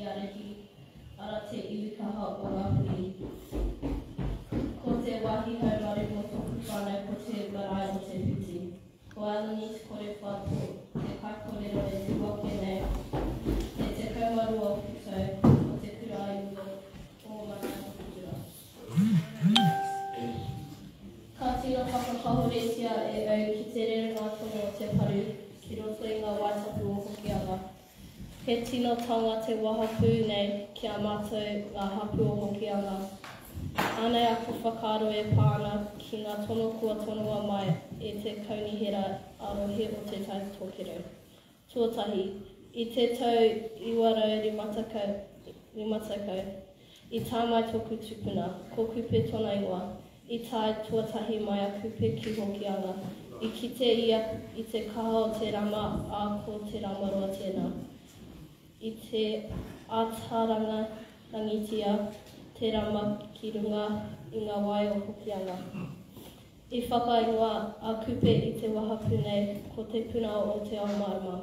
Matariki Ariki, ara te iwi kaha o Ngāpuhi. Ko te wāhi haumaru mō tōku whānau ko te marae o Te Whiti. Ko Alanis Korewha te kaikōrero e tū ake nei, he 12 ōku tau, ko Te Kura-a-Iwi o Ōmanae tōku kura. Ka tino whakakahoretia e au ki te rerenga tonu o te paru ki roto i ngā wai tapu o Hokianga. He tino taonga te wahapū nei ki a mātou ngā hapū o Hokianga. Anei aku whakaaro e pā ana ki ngā tono kua tonoa mai e te Kaunihera ā-Rohe o Te Tai Tokerau. Tuatahi, i te tau 950, i tae mai tōku tupuna, ko Kupe tōna ingoa. I tae tuatahi mai a Kupe ki Hokianga. I kite ia i te kaha o te rama, ā, ko Te Ramaroa tēnā. I te ātarangarangitia te rama ki runga i ngā wai o Hokianga. I whakaingoa a Kupe i te wahapū nei ko Te Puna o Te Ao Mārama.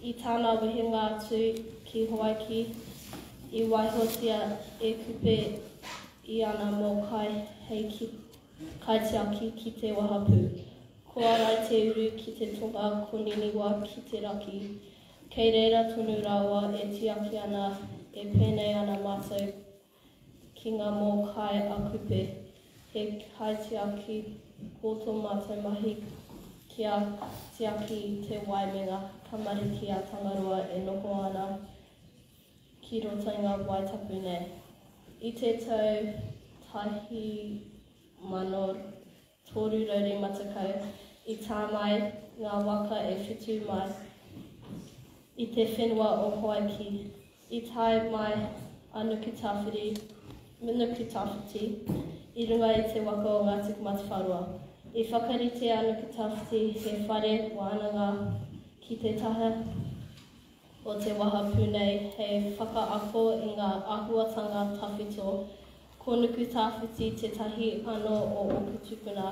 I tāna wehenga atu ki Hawaiki, i waihotia e Kupe i ana mōkai hei kaitiaki ki te wahapū. Ko Araiteuru ki te tonga, ko Niniwa ki te raki. Kei reira tonu rāua e tiaki ana, e pēnei ana mātou ki ngā mōkai a Kupe, he kaitiaki ko tō mātou mahi kia tiaki i te wai me ngā tamariki a Tangaroa e noho ana ki roto i ngā wai tapu nei. I te tau 1350 i tā mai ngā waka e whitu mai i te whenua o Hawaiki. I tae mai a Nukutawhiri, Nukutawhiti, i runga i te waka o Ngāti Matawharoa. I whakarite a Nukutawhiti he whare wānanga ki te taha o te wahapū nei hei whakaako i ngā āhuatanga tawhito. Ko Nukutawhiti tētahi anō o ōku tūpuna.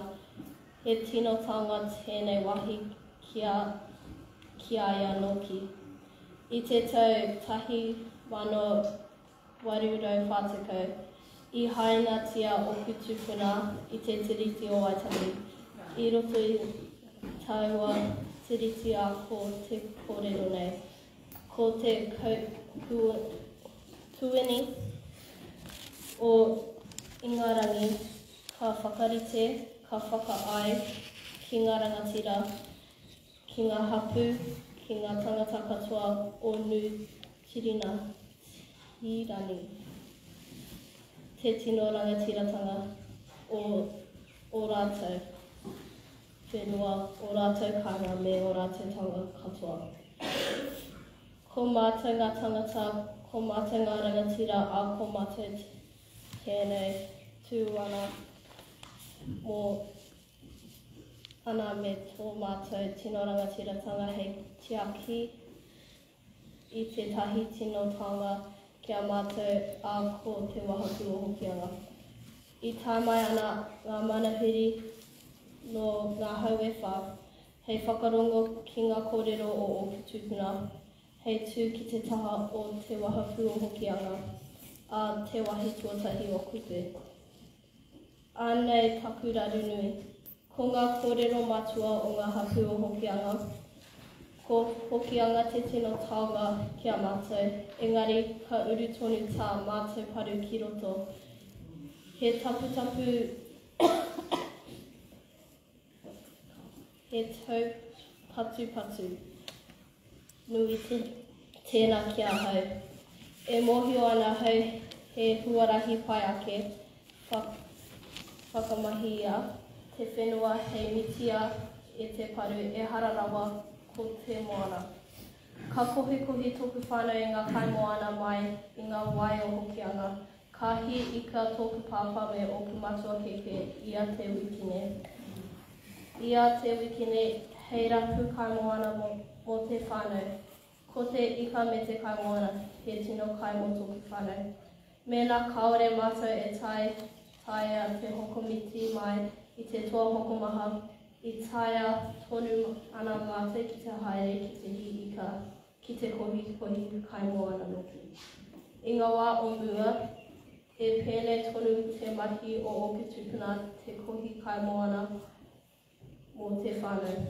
He tino taonga tēnei wāhi ki a ki a ia nōki. I te tau 1840, i hainatia ōku tūpuna i te Tiriti o Waitangi. I roto i taua tiriti a ko te kōrero nei, ko te Kuini o Ingarangi ka whakarite, ka whakaae ki ngā rangatira, ki ngā hapū, ki ngā tangata katoa o Nū Tirina, Tirani, te tino rangatiratanga o ō rātou whenua, ō rātou kāinga me ō rātou taonga katoa. Ko mātou ngā tangata, ko mātou ngā rangatira, ā, ko mātou Tēnei tū ana mō ana me tō mātou tino rangatiratanga hei tiaki i tētahi tino taonga ki a mātou, ā, ko Te Wahapū o Hokianga. I tae mai ana ngā manuhiri nō ngā hau e whā, hei whakarongo ki ngā kōrero o ōku tūpuna, hei tū ki te taha o Te Wahapū o Hokianga, ā, te wāhi tuatahi o Kupe. Anei taku raru nui. Ko ngā kōrero matua o ngā hapū o Hokianga. Ko Hokianga te tino taonga ki a mātou, engari ka uru tonu tā mātou paru ki roto. He taputapu He taupatupatu nui tēnā ki ahau. E mōhio ana ahau he huarahi pai ake whakamahia te whenua hei mitia e te paru ehara rawa ko te moana. Ka kohikohi tōku whānau i ngā kaimoana mai i ngā wai o Hokianga. Ka hī ika tōku pāpā me ōku matua kēkē ia te wikine. Ia te wikine hei rapu kaimoana mō te whānau. Ko te ika me te kaimoana he tino kai mō tōku whānau. Mēnā kāore mātou e tae taea te hoko miti mai i te toa hokomaha, i taea tonu ana mātou ki te haere ki te hī ika. ki te kohikohi kaimoana noki. I ngā wā o mua, e pēnei tonu te mahi o ōku tūpuna te kohi kaimoana mō te whānau.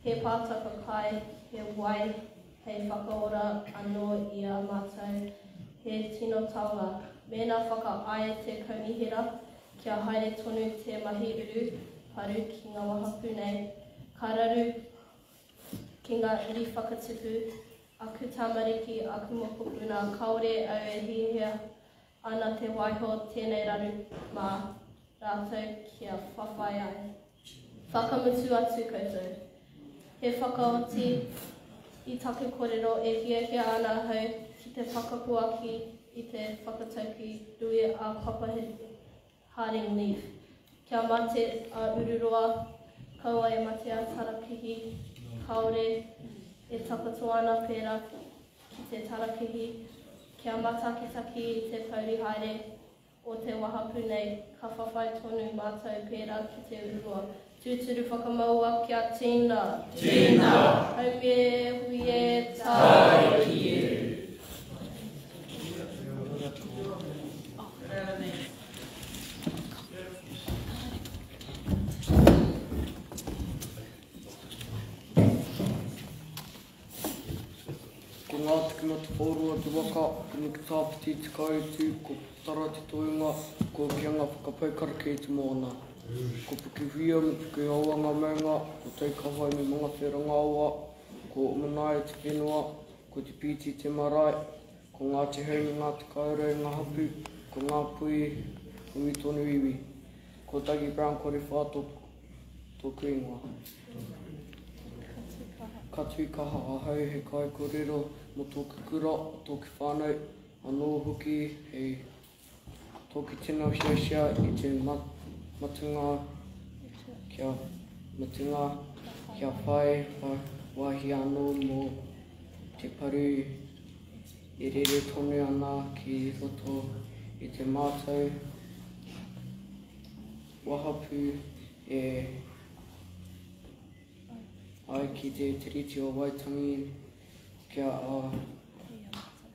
He pātaka kai, he wai hei whakaora anō i a mātou, he tino taonga. Mēnā whakaae te kaunihera kia haere tonu te mahi uru paru ki ngā wahapū nei, ka raru Ki ngā uri whakatipu, aku tamariki, aku mokopuna, kāore au e hiahia ana te waiho tēnei raru mā rātou kia whawhai ai. Whakamutu atu koutou. He whakaoti i taku korero e hiahia ana ahau ki te whakapuaki i te whakataukī rui a Papa Harding Leaf. Kia mate a Ururoa, kaua e mate a Tarakihi, kāore e takoto ana pērā ki te tarakihi, kia matakitaki i te pouri haere o te wahapū nei, ka whawhai tonu mātou pērā ki te Ururoa. Tūturu whakamaua kia tīna! Tīna! Haumie hui e, tāiki e! Ko Ngāti-Matawhāroa te waka, ko Nukutāwhiti te kāutu, ko Tara te toenga, ko Hokianga whakapau karakia i te moana. Ko Pukehuia me Pukeawa ngā maunga, ko Taikawai me Mangawhera ngā awa, ko Omanaia te whenua, ko Te Pīti te marae, ko Ngāti Hau me Ngāti Kairau ngā hapū, ko Ngāpuhi nui tonu iwi. Ko Dougie Brown Korewha tōku ingoa. Ka tū kaha ahau he kaikōrero mō tōku kura, tōku whānau, anō hoki hei tōku tino hiahia i te matunga kia mutunga kia whai wāhi anō mō te paru e rere tonu ana ki roto i te mātau wahapū e ai ki te Tiriti o Waitangi kia a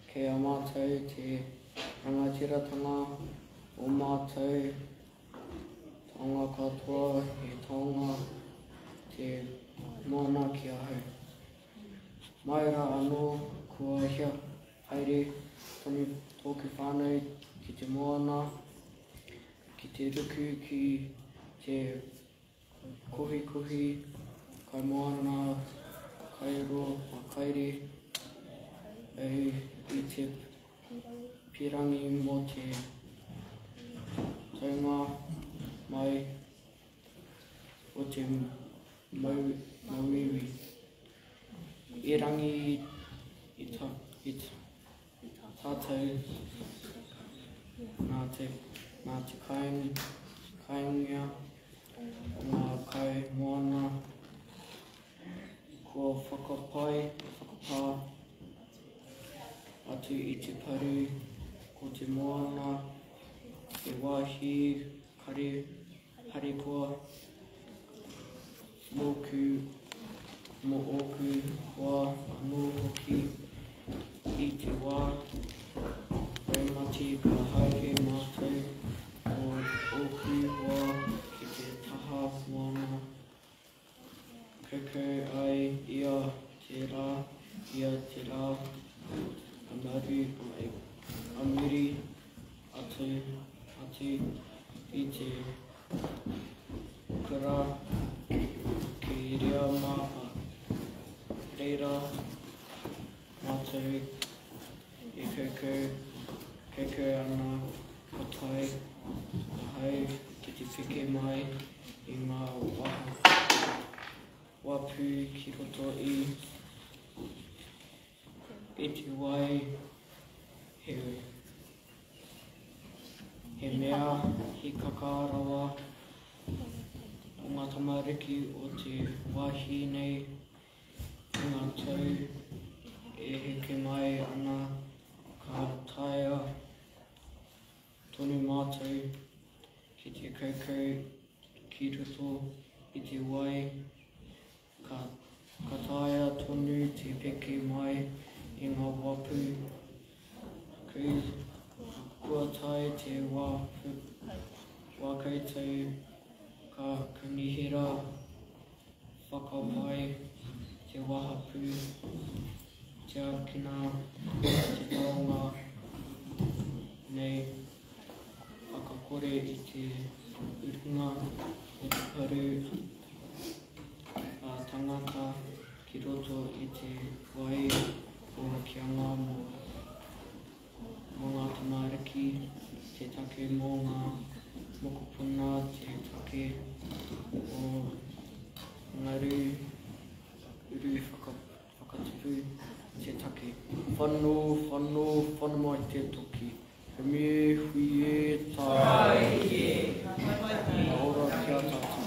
kei a mātou te rangatiratanga o mātou taonga katoa he taonga te moana ki ahau. Mai rā anō kua hia haere tonu tōku whānau ki te moana, ki te ruku ki te kohikohi kaimoana, kairo, kaire, au i te pirangi mō te taunga mai o te mauiui. Erangi i ta, i tātou nā te, nā te kainga o ngā kai moana kua whakapae, whakapā atu i te paru ko te moana he wāhi kare harikoa mōku, mō ōku hoa anō hoki i te wā raumati ka haere mātou ko ōku hoa ki te taha moana. Kaukau ai ia te rā, ia te rā, a maru, a muri atu, atu i te kura ki rea mā, reira mātou e kaukau, kaukau ana ka tae ahau ki te peke mai i ngā wāpū ki roto i i te wai he, he mea hikaka rawa o ngā tamariki o te wāhi nei i ngā tau e heke mai ana ka taea tonu mātou ki te kaukau ki roto i te wai, ka, ka taea tonu te peke mai i ngā wāpu Kei kua tae te wā wā koutou ka kaunihera whakapae te wahapū tiakina te taonga nei whakakore i te urunga o te paru a tangata ki roto i te wai o Hokianga mō mō ngā tamariki te take mō ngā mokopuna te take o ngaru uru whaka, whakatupu te take. Whano, whano, whano mai te toki. He me hui e tāiki e. Ka ora ki a tātou.